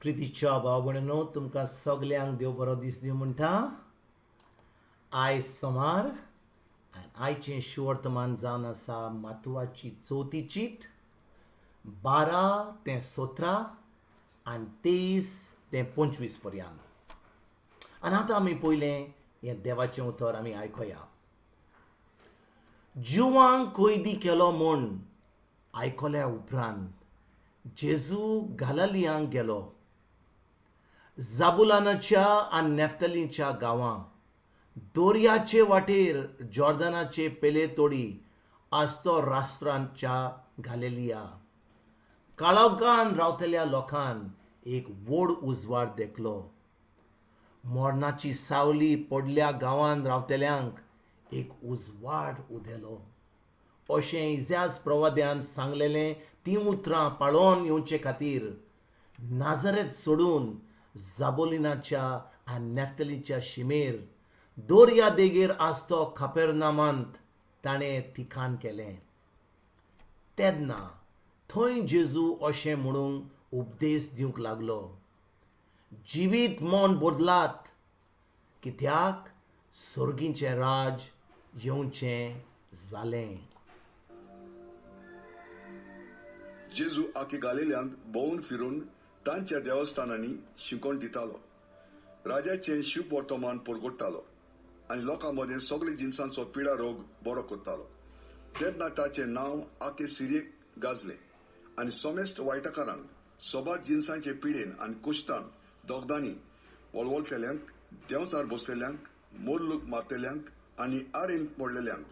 प्रितीच्या भाव भयणीनो, तुमकां सगल्यांक देव बरो दीस दिवं म्हणटा. आयज सोमार आनी आयचें शिवर्तमान जावन आसा मातुवाची चवथी चीट 12 ते 17 आनी 23 ते 25 पर्यंत. आनी आतां आमी पयलें हें देवाचें उतर आमी आयकुया. जुवांक कैदी केलो म्हूण आयकल्या उपरांत जेजू गालिलियांक गेलो. जाबुलानाच्या आनी नेफ्तलीच्या गांवां दर्याचे वाटेर जॉर्दनाचे पेले तोडी आसतो राष्ट्रांच्या गालिलिया काळोखान रावतल्या लोकान एक व्हड उजवाड देखलो. मरणाची सावली पडल्या गांवान रावतल्यांक एक उजवाड उदेलो. अशें इजाज प्रवाद्यान सांगलेलें तीं उतरां पाळोवन येवचे खातीर नाजरेत सोडून जाबोलिनाच्या आनी नेफ्तलीच्या शिमेर दर्या देगेर आसतो खापेरनामांत ताणें थिकाण केलें. तेन्ना थंय जेजू अशें म्हणूंक उपदेश दिवंक लागलो, जिवीत मन बदलात, कित्याक सर्गीचें राज येवचें जालें. जेजू आखे गालिल्यांत भोंवून फिरून तांच्या देवस्थानांनी शिकवण दितालो, राजाचें शुभवर्तमान परगट्टालो आनी लोकां मदें सगळे जिनसांचो पिडा रोग बरो करतालो. तेन्ना ताचें नांव आखे सिरियेक गाजलें आनी समेस्त वायटकारांक सोबार जिनसांचे पिडेन आनी कुश्टान दोगदांनी वळवळटल्यांक, देंवचार बसलेल्यांक, मोर्लूक मारतल्यांक आनी आरेन पडलेल्यांक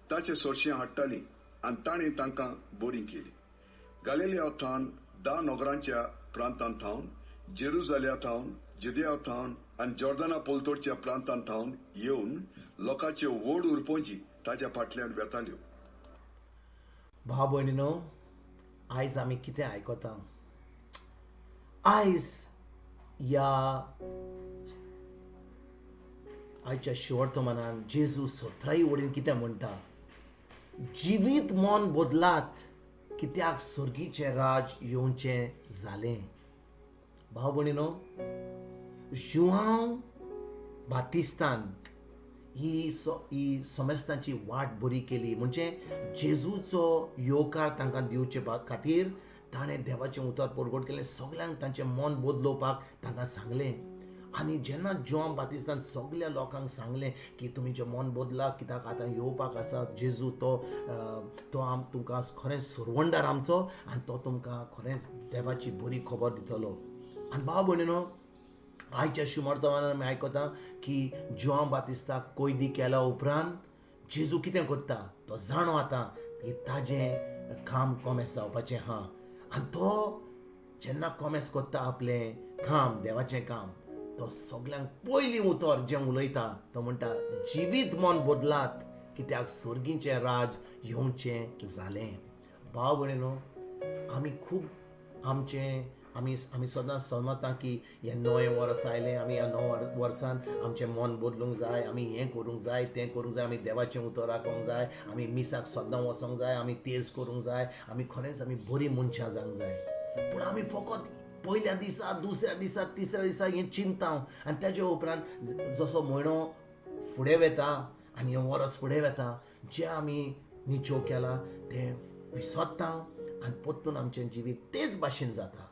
ताचे सरशीं हाडटालीं आनी ताणें तांकां बरीं केली. गालिलिया थावन 10 नगरांच्या प्रांतांत थावन, जेरुजाल्या थावन, जुदिया थावन आनी जॉर्दना पलतडच्या प्रांतांत थावन येवन लोकांच्यो व्हड उरपोंजी ताच्या फाटल्यान वेताल्यो. भाव भयणीनो, आयज आमी कितें आयकता? आयज ह्या आयच्या शिवर्तमानान जेजू 17 वडीन कितें म्हणटा? जिवीत मन बदलात, कित्याक सर्गीचें राज येवचें जालें. भाव भयणीनो, जुआंव बातिस्तान ही समेस्तांची वाट बरी केली, म्हणजे जेजूचो येवकार तांकां दिवचे खातीर ताणें देवाचें उतर परगट केलें, सगल्यांक तांचें मन बदलोवपाक तांकां सांगलें. आनी जेन्ना जुआंव बातिस्तान सगल्या लोकांक सांगलें की तुमी जें मन बदला, कित्याक आतां येवपाक आसा जेजू, तो तो आम तुमकां खरेंच सरवंडार आमचो आनी तो तुमकां खरेंच देवाची बरी खबर दितलो. आनी भाव भयणीनो, आयच्या शुमर्तमानान आमी आयकता की जुआंव बातिस्ताक कैदी केल्या उपरांत जेजू कितें करता? तो जाणो आतां की ताजें काम कोमेस जावपाचें आहा. आनी तो जेन्ना कोमेस करता आपलें काम, देवाचें काम, तो सगल्यांक पयलीं उतर जें उलयता तो म्हणटा, जिवीत मन बदलात, कित्याक सर्गीचें राज येवचें जालें. भाव भयणीनो, आमी खूब आमचें आमी आमी सदांच समजता की हें नवें वर्स आयलें, आमी ह्या नव्या वर्सान आमचें मन बदलूंक जाय, आमी हें करूंक जाय, तें करूंक जाय, आमी देवाचें उतर आयकूंक जाय, आमी मिसाक सदां वचोंक जाय, आमी तेज करूंक जाय, आमी खरेंच आमी बरीं मनशां जावंक जाय. पूण आमी फकत पयल्या दिसा, दुसऱ्या दिसा, तिसऱ्या दिसा हें चिंता आनी तेज्या उपरांत जसो म्हयनो फुडें वता आनी हें वर्स फुडें वता, जें आमी निचो केला तें विसरता आनी परतून आमचें जिवीत तेच भाशेन जाता.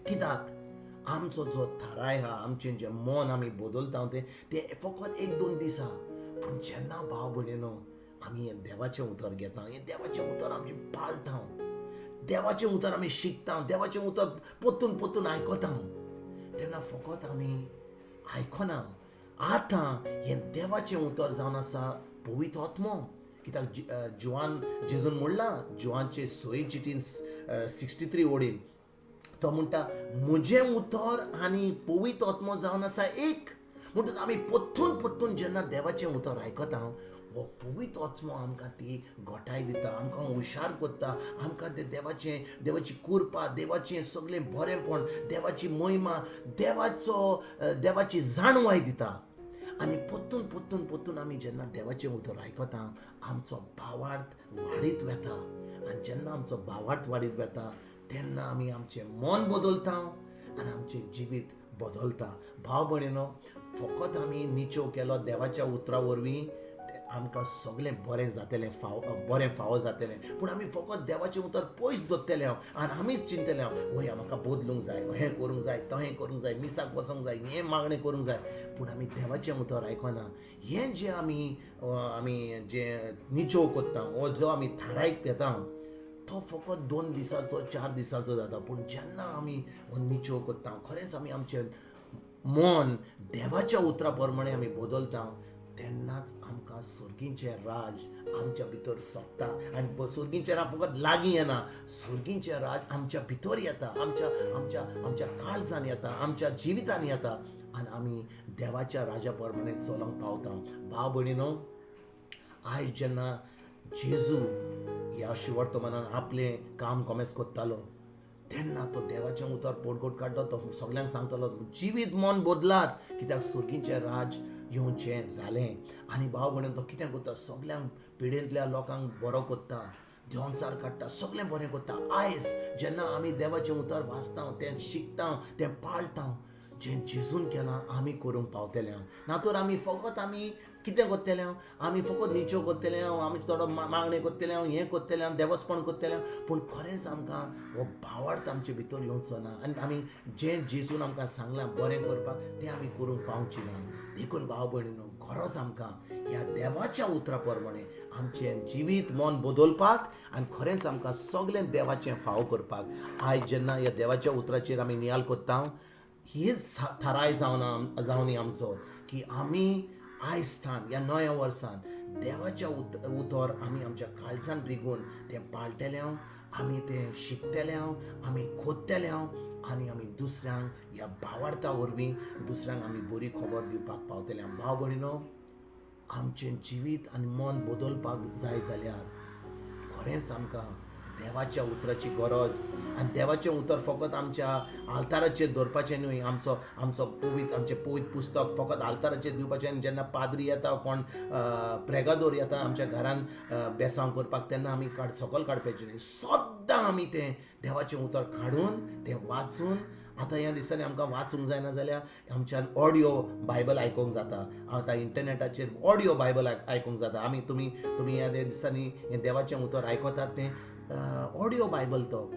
कित्याक आमचो जो थाराय आहा, आमचें जें मन आमी बदलता तें तें फकत 1-2 दीस आहा. पूण जेन्ना भाव भयणीनो आमी हें देवाचें उतर घेता, हें देवाचें उतर आमचें पाळटा, देवाचें उतर आमी शिकता, देवाचें उतर परतून परतून आयकता, तेन्ना फकत आमी आयकना, आतां हें देवाचें उतर जावन आसा पवित्र आत्मो. कित्याक जुआन जेजून म्हणलां जुआनचे 6 चिटीन 63 ओडीन तो म्हणटा, म्हजें उतर आनी पवित्र आत्मो जावन आसा एक. म्हणटच आमी परतून परतून जेन्ना देवाचें उतर आयकता, हो पवित्र आत्मो आमकां ती गोठाय दिता, आमकां हुशार करता, आमकां तें देवाचें, देवाची कृपा, देवाचें सगळें बरेंपण, देवाची महिमा, देवाचो देवाची जाणवाय दिता. आनी परतून परतून परतून आमी जेन्ना देवाचें उतर आयकता, आमचो भावार्थ वाडीत वता. आनी जेन्ना आमचो भावार्थ वाडीत वता तेन्ना आमी आमचें मन बदलता आनी आमचें जिवीत बदलता. भाव भयणीनो, फकत आमी निचेव केलो देवाच्या उतरा वरवीं आमकां सगळें बरें जातलें, बरें फावो जातलें. पूण आमी फकत देवाचें उतर पयस दवरतले आनी आमीच चिंतले वय म्हाका बदलूंक जाय, हें करूंक जाय, तहें करूंक जाय, मिसाक वचोंक जाय, हें मागणें करूंक जाय, पूण आमी देवाचें उतर आयकना. हें जें आमी आमी जें निचेव करता वो जो आमी थारायक घेता तो फकत 2 दिसांचो 4 दिसांचो जाता. पूण जेन्ना आमी हो निचेव करता, खरेंच आमी आमचें मन देवाच्या उतरा प्रमाणे आमी बदलता, तेन्नाच आमकां सर्गीचें राज आमच्या भितर सोदता. आनी सर्गीचें राज फकत लागीं येना, सर्गीचें राज आमच्या भितर येता, आमच्या आमच्या आमच्या काळजान येता, आमच्या जिवितान येता आनी आमी देवाच्या राजा प्रमाणे चलोवंक पावता. भाव भयणीनो, आयज जेन्ना जेजू ह्या शिवर्तमानान आपलें काम कोमेस करतालो तेन्ना तो देवाचें उतर पोटगोट काडलो, तो सगल्यांक सांगतालो जिवीत मन बदलात कित्याक सर्गीचें राज येवचें जालें. आनी भाव भयणीन तो कितें करता, सगल्यांक पिडेंतल्या लोकांक बरो करता, देंवचार काडटा, सगळें बरें करता. आयज जेन्ना आमी देवाचें उतर वाचता, तें शिकता, तें पाळटा, जें जेजून केलां आमी करूंक पावतले. ना तर आमी फकत आमी कितें करतले, आमी फकत निचेव करतले, आमी थोडो मागणें करतले, हें करतले, देवस्पण करतले, पूण खरेंच आमकां हो भावार्थ आमचे भितर येवचो ना आनी आमी जें जेजून आमकां सांगलां बरें करपाक तें आमी करूंक पावची ना. देखून भाव भयणीनो, खरोच आमकां ह्या देवाच्या उतरा प्रमाणे आमचें जिवीत मन बदलपाक आनी खरेंच आमकां सगळें देवाचें फाव करपाक आयज जेन्ना ह्या देवाच्या उतराचेर आमी नियाल करता, हीच थाराय जावनी आमचो की आमी आयज स्थान ह्या नव्या वर्सान देवाच्या उतर आमी आमच्या काळजान रिगून तें पाळटले, आमी तें शिकतले, आमी खोदतले आनी आमी दुसऱ्यांक ह्या भावार्था वरवीं दुसऱ्यांक आमी बरी खबर दिवपाक पावतले. भाव भयणीनो, आमचें जिवीत आनी मन बदलपाक जाय जाल्यार खरेंच आमकां देवाच्या उतराची गरज. आनी देवाचें उतर फकत आमच्या आल्ताराचेर दवरपाचें न्हय, आमचो आमचो पवित्र आमचें पवित्र पुस्तक फकत आल्ताराचेर दिवपाचें. आनी जेन्ना पाद्री येता, कोण प्रेगादोर येता आमच्या घरान बेसांव करपाक, तेन्ना आमी सकल काडपाचें न्हय, सद्दां आमी तें देवाचें उतर काडून तें वाचून. आतां ह्या दिसांनी आमकां वाचूंक जायना जाल्यार आमच्यान ऑडियो बायबल आयकूंक जाता. आतां इंटरनेटाचेर ऑडियो बायबल आयकूंक जाता. आमी तुमी तुमी ह्या दिसांनी हें देवाचें उतर आयकतात तें ऑडियो बायबल, तो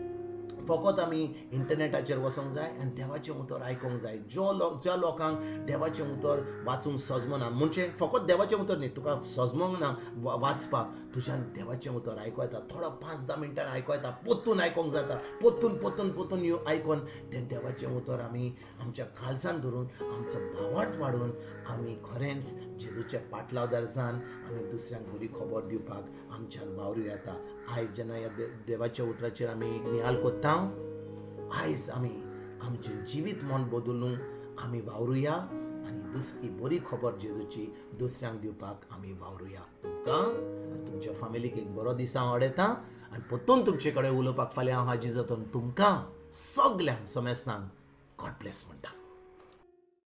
फकत आमी इंटरनेटाचेर वचोंक जाय आनी देवाचें उतर आयकूंक जाय. ज्या लोकांक देवाचें उतर वाचूंक सजमना, म्हणजे फकत देवाचें उतर न्ही, तुका सजमोंक ना वाचपाक, तुज्यान देवाचें उतर आयकूं येता, थोडो 5-10 मिनटां आयकूं येता, पोत्तून आयकूंक जाता, पोत्तून पोत्तून पोत्तून आयकून तें देवाचें उतर आमी आमच्या काळजान धरून आमचो भावार्थ वाडोवन आमी खरेंच जेजूचे पाटलावदार जावन आमी दुसऱ्यांक बरी खबर दिवपाक आमच्यान वावरूं येता. आयज जेन्ना ह्या देवाच्या उतराचेर आमी नियाल करता, आयज आमी आमचें जिवीत मन बदलून आमी वावरुया आनी दुसरी बरी खबर जेजूची दुसऱ्यांक दिवपाक आमी वावरुया. तुमकां आनी तुमच्या फामिलीक एक बरो दीस हांव अडयता आनी परतून तुमचे कडेन उलोवपाक फाल्यां हांव हाजीर जाता. तुमकां सगल्यांक समेस्तांक गॉड ब्लेस म्हणटा.